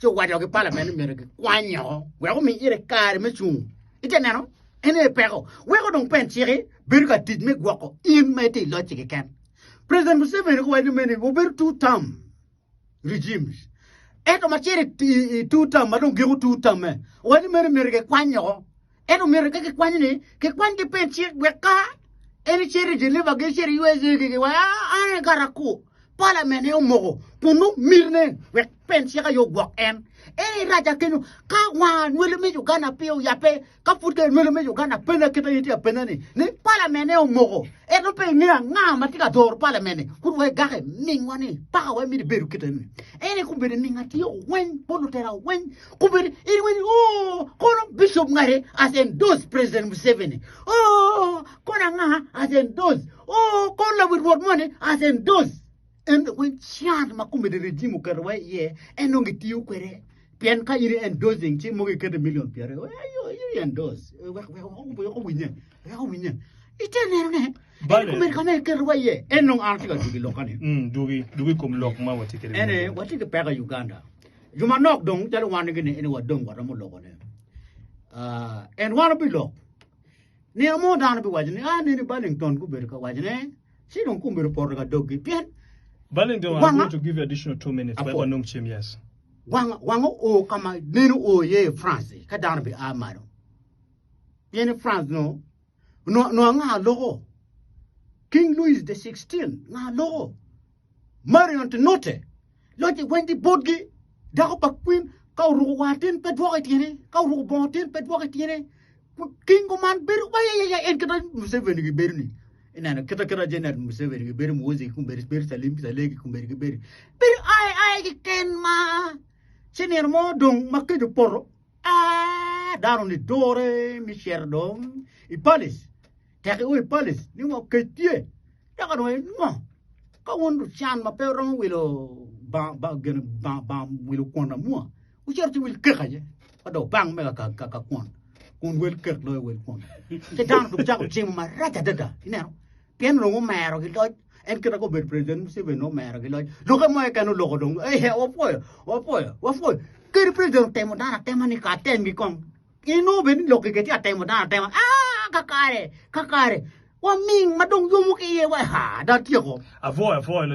Ci owaco ki palament ni myero gikwanyo wek omi ire kare me cung. Ite neno? En aye peko. Weko dong pen ciki bedo ka tic me gwoko in ma itye i locci keken. President Museveni owaco ni mene obedo two term regimes. Ento ma cito i two term ma dong giko two term-me, owaco ni meno myero gikwany woko. Ento myero ka gikwanyo ni, gikwany ki pen cik wek ka en icito i Geneva gi icito i USA gi giwaco ah an aye gata ku. Parliament aye omoko kun nongo mitine wek pen cik aye ogwok en. En aye raca kenyo ka wang anywali me Uganda pe oyabbe ka pud ka anywali me Uganda penya kit ma in itye ka penya ni ni parliament aye omoko ento pe ingeyo anga ma tye ka doro parliament ni kun wa igako imingwa ni paka wa imito ibedo kite ni. En aye kombeddi ning atye weng bot lutela weng Kombeddi in iwinyo oo kono Bishop ngati has endorsed President Museveni. Oo kono anga has endorsed. Oo kono lawil rwot moni has endorsed. En weng can ma kombeddi regime oketo wa iye en dong gitiyo kwede. Pien ka in i endorsing ci mogo ikete million pyeraryo. Ayo in endorse. Wek wek wek owinye. Wek owinye. Ite neno ne. En kombeddi ka ma iketo wa iye en dong an atye ka dwogo i lokka ni. Mm, dwogi, dwogi i kom lok ma watye kwede. Ene watye ki peko i Uganda. Jo manok dong calo wan gini eni wadong waromo loko ne. Ah, en wan obilok. Nino mo dano biwaco ni, ah, nini Burlington gubedo ka waco ne, ci dong kumbedo poto ka doggi. Pien, Burlington, I'm wanga, going to give you additional two minutes wek apol, wanong cem, yes. wanga, wanga oo ka ma neno oo iye i France ka dano bi a malo. Pien i France no, no, no anga loko? King Louis the 16, nga loko? Marion Tinote, Locce weng tye botgi, dako pa kwin ka oruko war tin pe dwoko i tyene, ka oruko bongo tin pe dwoko i tyene. King kuman bedo wayayaya en kita Museveni gibedo ni. Ineno kita kita Janet Museveni gibedo Muhoozi kumbedi bedo Salim Saleh kumbedi gibedo. Bedo ai ai keken ma ci nino mo dong ma kec opoto aa dano ni dore mi cito dong i palace. Tek i o i palace ni ngo kec tye. Dok onongo en ngo? Ka wun lucan ma pe wuromo wilo bang wilo kwon amua, wucito ci wil kek aye, ka dong wubang mega ka kwon, kun wel kek loyo wel kwon. Ci dano dong cako cimo marac adada, ineno, pien onongo omero ki loc, en kite ka obedo president Museveni omero ki loc, lokke mo keken oloko dong, ee wapwoyo, wapwoyo, wapwoyo, kadi president otemo dano atema ni ka atemgi kong, Inongo bene ni lok keken tye ka temo dano atema. Aa, kakare, kakare, waming ma dong yomo ki iye wa, haa, dong atyeko. Apwoyo, apwoyo.